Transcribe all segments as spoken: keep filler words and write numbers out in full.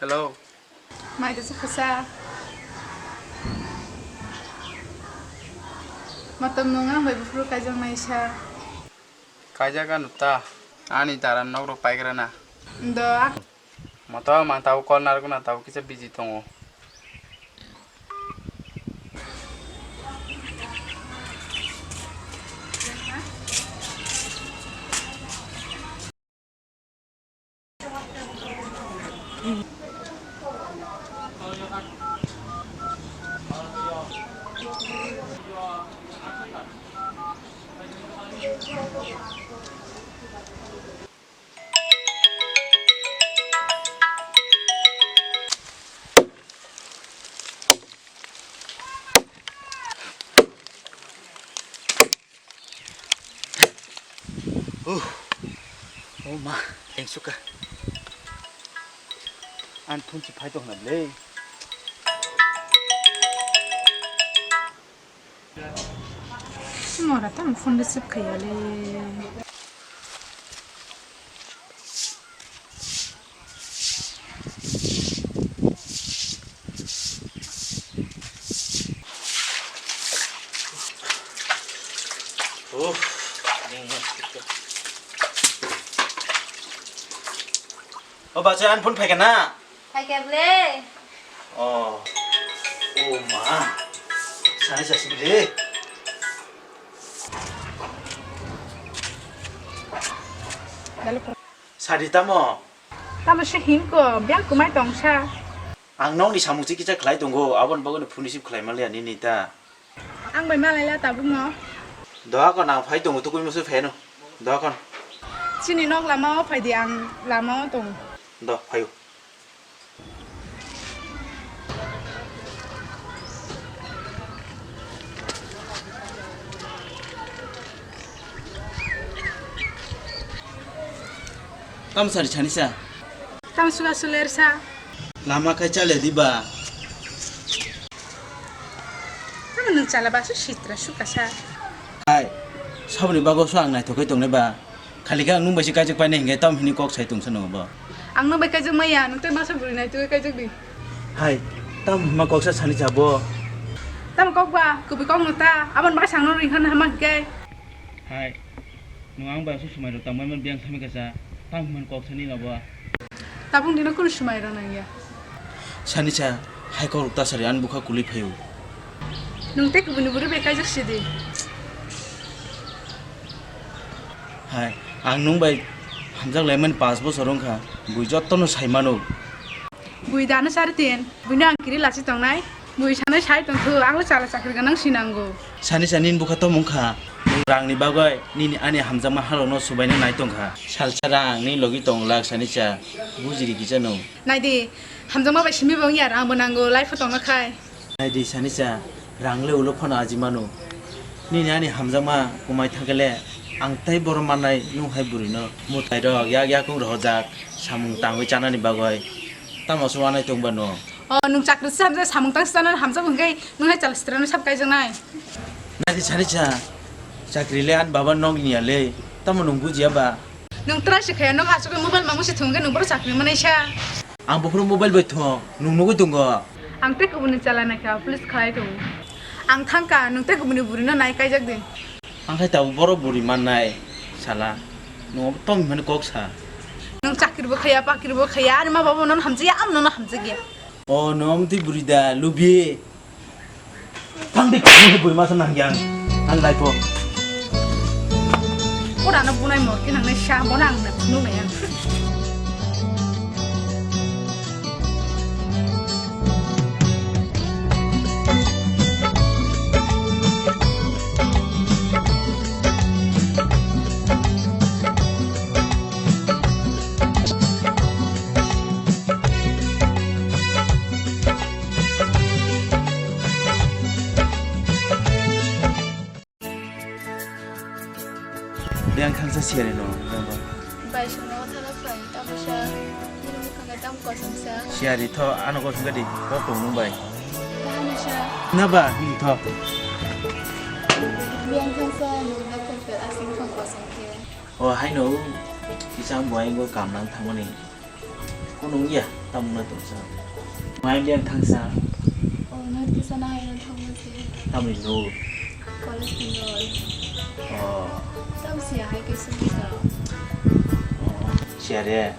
Hello. Mai da sa kasa. Matam nung ang bai buphuru kaijak naisa. Kaijak ano ta. Ani dara nok rok paigra na. Do ak- Moto mang tabo call narwkna tabo kisa busy tongo. Oh, oh ma, lengsuka. An phone si phai tong na le. Mora tang phone receive khaya le. Oh. O bacha, an phone phaikha na? Phaikha ble. Oh. Oh ma. Sani sasi ble. Sadi tamo? Tamo se hinko, biyang kumai tongsa. Ang nokni samung chikisa khlai tongo, aboni bagwino phone receive khlai manliya nini ta. Ang bai malaila tabukno. Doha kon ang phai tongo, tukui musu pheno. Doha kon. Chini nok lama o phai di, ang lama o tongo. Do, phaio. Tamo sari chani sa? Tamo suga suler sa? Lama khai chale di ba? Tamo nwng chala ba su sitra suka sa? Hai, saboni bago so ang naithok khai tongnai ba? Khali khe ang nwng bai se kaijak painai hinkhe tamo hini kok sai tongsa nwngo bo? Ang nwng bai kaijak maya, nwng tei masa bwrwi naitugwi kaijak di. Hai, tamo hima kok sa sani cha bo? Tamo kok ba, kubui kok no ta, aboni bagwi sangno ring khan hama hinkhe. Hai, nwng ang bai aswk swmai rok tangbai man biyang thami kha cha, tamo hima kok sani no bo? Tabuk dino kunu swmai rok nangya. Sani cha, hai kok rok ta sari ani bukha kului phaio. Nwng tei kubuni bwrwi bai kaijak sidi. Hai, ang nwng bai hamjak laimani paanch bochor wngkha, bui jotono sai mano. Bui dano sari tin, buino ang kiri lachi tongnai, bui sanai sai tongthu, ang le chala chakri gwnang sinango. Sani sani ni bukha tamo wngkha, nwng rangni bagwi nini ani hamjakma halokno subaina nai tongkha. Salsa rang ni logi tong lak sani cha, bujiri kisa nwng. Naidi, hamjakma bai simi bo wngya, rang bo nango, life o tongna khai. Naidi sani cha, rang le ulo phano aji mano. Nini ani hamjakma kumai thangkhe le, ang tei borom mannai nwng hai bwrwi no. Mwtai rok yak yakung rohorjak, samung tangwi chanani bagwi. Tamo se wanai tong ba no? O, nwng chakri se hamjak, samung tang se chanani hamjak hwnkhe, nwng hai chal sitra no sab kaijaknai. Naidi sani cha, chakri le ani baba nog niya le, tamo nwng bujiya ba? Nwng try se khaya, nok aswk mobile mango se thwng khe nwng bohrok chakri manai sa. Ang buphuru mobile bai thwng, nwng nugwi tongo. Ang tei kubuni chala naikha, police khlai tongo. Ang thangkha, nwng tei kubuni bwrwino nai kaijak di. Ang khai tabuk bohrok bwrwi mannai, sala. Nwng tong hwnmani kok sa. Nwng chakri bo khaya, pakri bo khaya, ani ma baba nono hamjakya, ang nono hamjakya. O, nwng amtwi bwrwi da, lubi. Thang di, kunu bui masa nang yang. Ang lai po. Ora no bunai mor ke nang nai sha, bona ang na kunu nai ang. Yang thangsa siyari no, yang ba. Bai sungno thana phai, tamo sa, nini mukhang tam kosong sa. Siyari tho, ano kosong gadi, kok tong nung bai. Bahana sa. Na ba, ni tho. Yang thangsa, nung na kong pel asing kong kosong ke. O, hai no. Kisa ang bo ayang bo kam nang thangmani. Kono wngya, tamo wngna tongsa. Mai biyang thangsa. Oh, no, kisa na ayang thangma se. Tamni no. College ni no. Oh. Tam siya hai kisa bisa. Oh, siya re.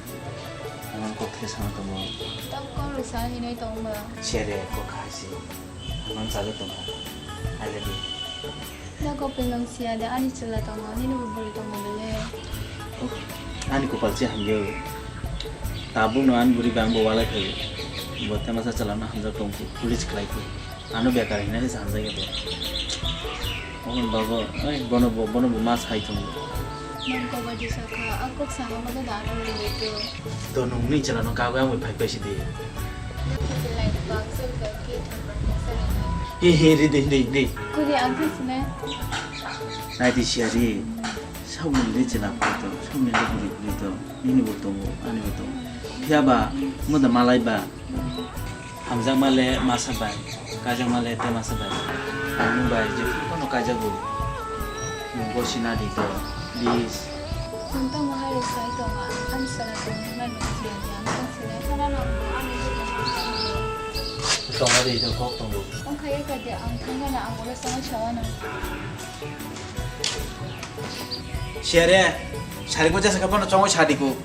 Ang kok thai sana tamo. Tam kok sa hinai tongma. Siya re, kok hai si. Ang chajak tongkha. I love you. Da kopil nung siya de ani chwla tongo, nini bo bwrwi tongo bele. Ani kopal se hamjak. Tabuk no ani bwrwi bang bo walai phai. Bo tema sa chwla no hamjak tong khe, police khlai khe. Ano bekar hinani se hamjak ya bo. Omo bago, ai bono bo, bono bo ma sai tongo. Nung koba di sakha, a kok sana mo da ano rwito. To nungni chwla no kagwi ang bai phai phai si di. He he, ri di, ri di. Kuri ang khe sine. Nai di siya ri. Sauni ri chwla photo, sauni ri buri buri to. Nini bo tongo, ani bo tongo. Phiya ba, mo da malai ba. Hamjakma le masa bai, kaijakma le te masa bai. Ang nung bai je phano kaijago. Nung bo sina di to, please. Nung tamo hai rw sai tongo, ani sara tongmani nung siya di, ang tong sila, khana nang bo ani jora. Tongo di to kok tongo. Ang khaya ka di, ang thangna na ang ulo sanga sawa nang. Siya re, sari ko jasa ka phano chongo sadi ko.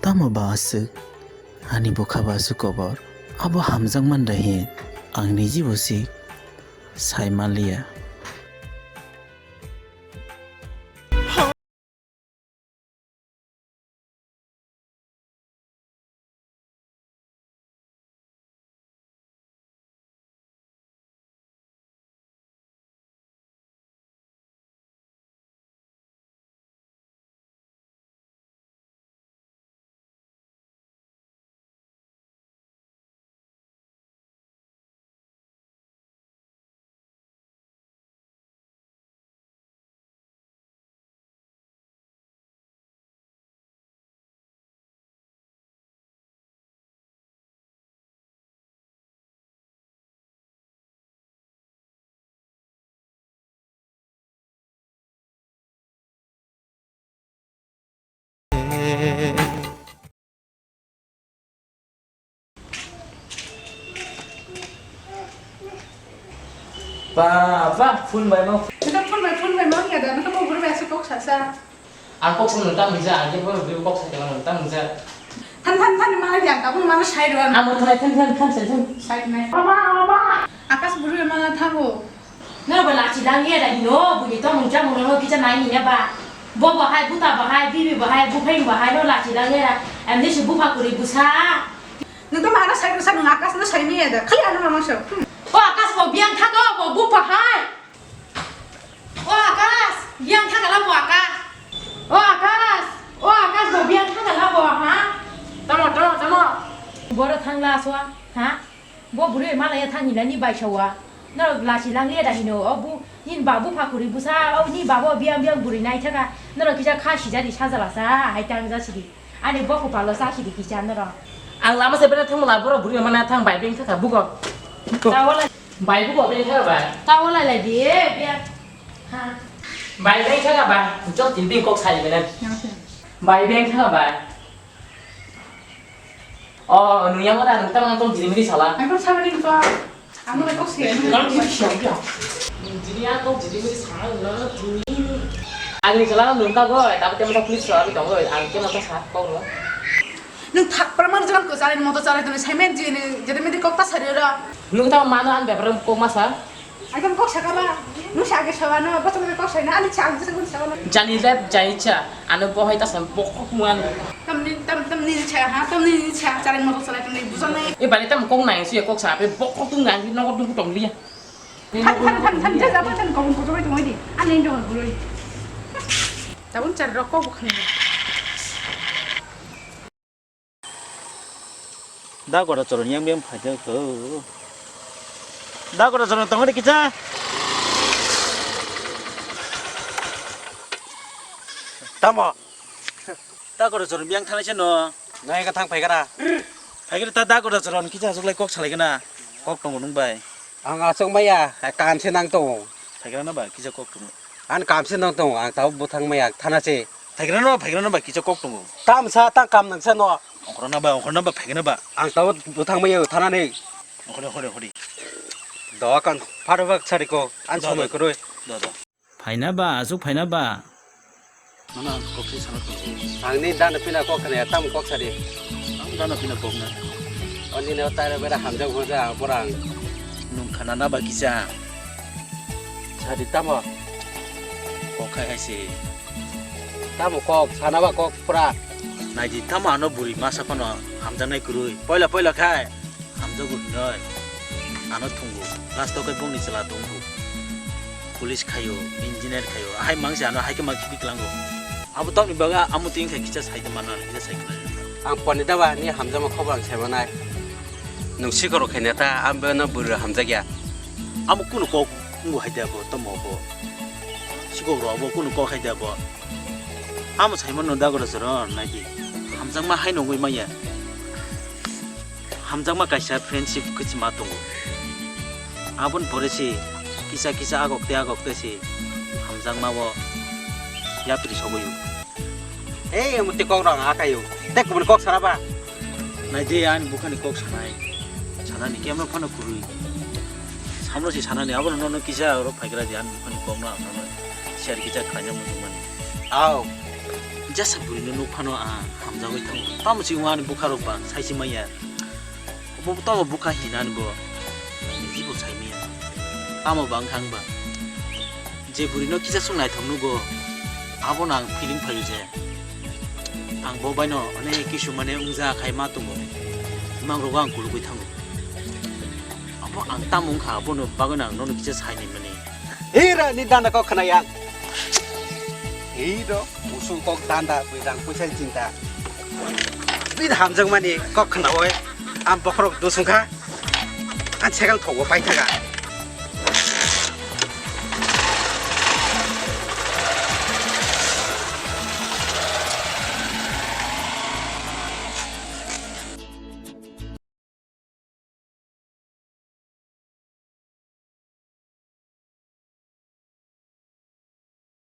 Tamo ba aswk? Ani bwkha ba aswk kobor, abo hamjakman da hin? Ang niji bo se sai manliya. Ba, ba, phone bai ma. Nang phone bai, phone bai ma wngya da, nang bo bwrwi bai se kok sasa. Ang kok phone nang tamo ja, ang khe phone bai kok sa khe nang tamo ja. Than, than, than, malai di ang, tabuk malai sai rw ang. Amo thanai than, than, than, than, than. Sai nai. Mama, mama. Akash bwrwi bai malai thango. Nang bo lachi lang ye da hino, bwrwi tongmung chamung no kisa nai ni ya ba. Bo bahai, buta bahai, bibi bahai, bupheng bahai no lachi lang ye da. Em ni si bupha kuri busa. Nung to mano sai sa nung Akash no sai miya da. Khali ano mama so. Hmm. O Akash bo biyang thago bo bupa hai. O Akash, biyang thaga la bo Akash. O Akash, o Akash bo biyang thaga la bo ha. Tamo, tamo, tamo. Boro thangla aswa, ha? Bo bwrwi malaya thang hinani baisawa. Norok lachi lang liya da hino, o bu, nini babu phakhuri busa, o nini babu biyang biyang bwrwi naithaka. Norok kisa kha sijadi sajala sa, hai tang jasidi. Ani bokhuk palo chasidi kisa norok. Ang lama se bera thangmala borok bwrwi mana thang bai beng thaka bugo. Tawala. Bai bugo beng thaka bai. Tawala lai di, eh, biya. Ha. Bai beng thaka bai. Jok tin tin kok sai bena. Bai beng thaka bai. Oh, nung yang ada nung tamang tong jiri miri sala. Ang kok sama ni kok. Ang kok sih. Kalau dia siap ya. Jiri yang tong jiri miri sala nung tini. Ang ni sala nung ka goi, tapi temen tak please sala tong goi, ang kena tak sa kau lo. Nung thak pramar jalan ko chalai moto chalai tuni saimen jini jadi midi kok ta sari ora. Nung ta mano an bepar kok masa. Ai tam kok saka ba. Nung sa age sawa no, bosong kok sai na ani chang bosong kok sawa no. Jani lep jai cha, ano bohai ta sam bokok muan. Tam ni tam tam ni cha ha, tam ni cha chalai moto chalai tam ni bujan nai. E bani tam kok nai su kok sa pe bokok tu ngan no kok tu tong liya. Than than than than ja ja than kok kok bai tong di. Ani dong guroi. Tabun char rok kok bukhani. Da gora choroni yang beng phaikhe kho. Da gora choroni tongri kisa. Tamo. Da gora choroni yang thanai se no. Nai ka thang phaikara. Phaikara ta da gora choroni kisa suklai kok salai kana. Kok tongo nung bai. Ang aswk maya kan se nang tongo. Phaikara na ba kisa kok tongo. Ani kamse nang tongo, ang tabuk bwthang maya thana se. Phaigrano, phaigrano ba kisa kok tongo. Tamsa ta kam nangsa no. Ongkhorna ba, ongkhorna ba, phaigrana ba. Ang tabuk bwthang maya thana ni. Ongkhore, ongkhore, ongkhore. Doa kan pharo bak sari ko, an Do, somoi do. Kwrwi. Do, do. Phaina ba, aswk phaina ba? Nono ang kok se sana tongo. Ang ni dana pina kok khna ya, tamo kok sadi. Ang dana pina kok na. Oni no tare bera hamjak hoja borang. Nung khana na ba kisa. Sadi tamo. Kok khai hai se. Tamo kok, sana ba kok pura. Naidi tamo ano buri masa kono hamjaknai kwrwi. Poila poila khai. Hamjago hinoi ano thungo. Last o khe bongni chwla tongkhu. Police khaio, engineer khaio. Ahai mangse ano hai khe ma khibi klango. Abo tamni bagwi amo twi khe kisa sai de mano, kisa sai khlai. Ang poni daba ni hamjakma khobor ang sai manai. Nwng sikoro khaina ta, ang bo no bwrwi hamjakya. Amo kunu kok wngo hai de abo, tomo abo. Sikok rok abo kunu kok hai de abo. Amo sai mano dagoro chwron, naidi. Hamjakma hai nungwi manya. Hamjakma kaisa friendship kwchma tongo. Aboni pore se kisa kisa agok tei agok tei se hamjakma o yapri sogwi o. Ei, omo tei kok rang akai o. Tei kubuni kok sana ba? Nai de, ani bukhani kok sanai. Sanani kemno phano kwrwi. Samno se sanani, abono nono kisa oro phaigra di, ani bukhani kok no ang nono share kisa khlaina muchungmani. Aw. Jasa bwrwino nuk phano ang hamjagwi thango. Tamo se wngmani bukha rok ba, saisi manya. Bo tamo bukha hinani bo. Jibo saimanya. Tamo ba wngkha wngba. Je bwrwino kisa swng naithok nugo, abono ang feeling phaio je. Ang bo baino onek kisu mane wngja khai ma tongo. Imang rogo ang kulugwi thango. Abo ang tamo wngkha, abono bagwino ang nono kisa saini mani. Hira ni dana kok khna yang. Hiro musung kok danda bwi rang puisa ni chinta. Bini hamjakmani kok khna oi. Ang bokhorok dusung kha. Ang segang thogo pai thaga.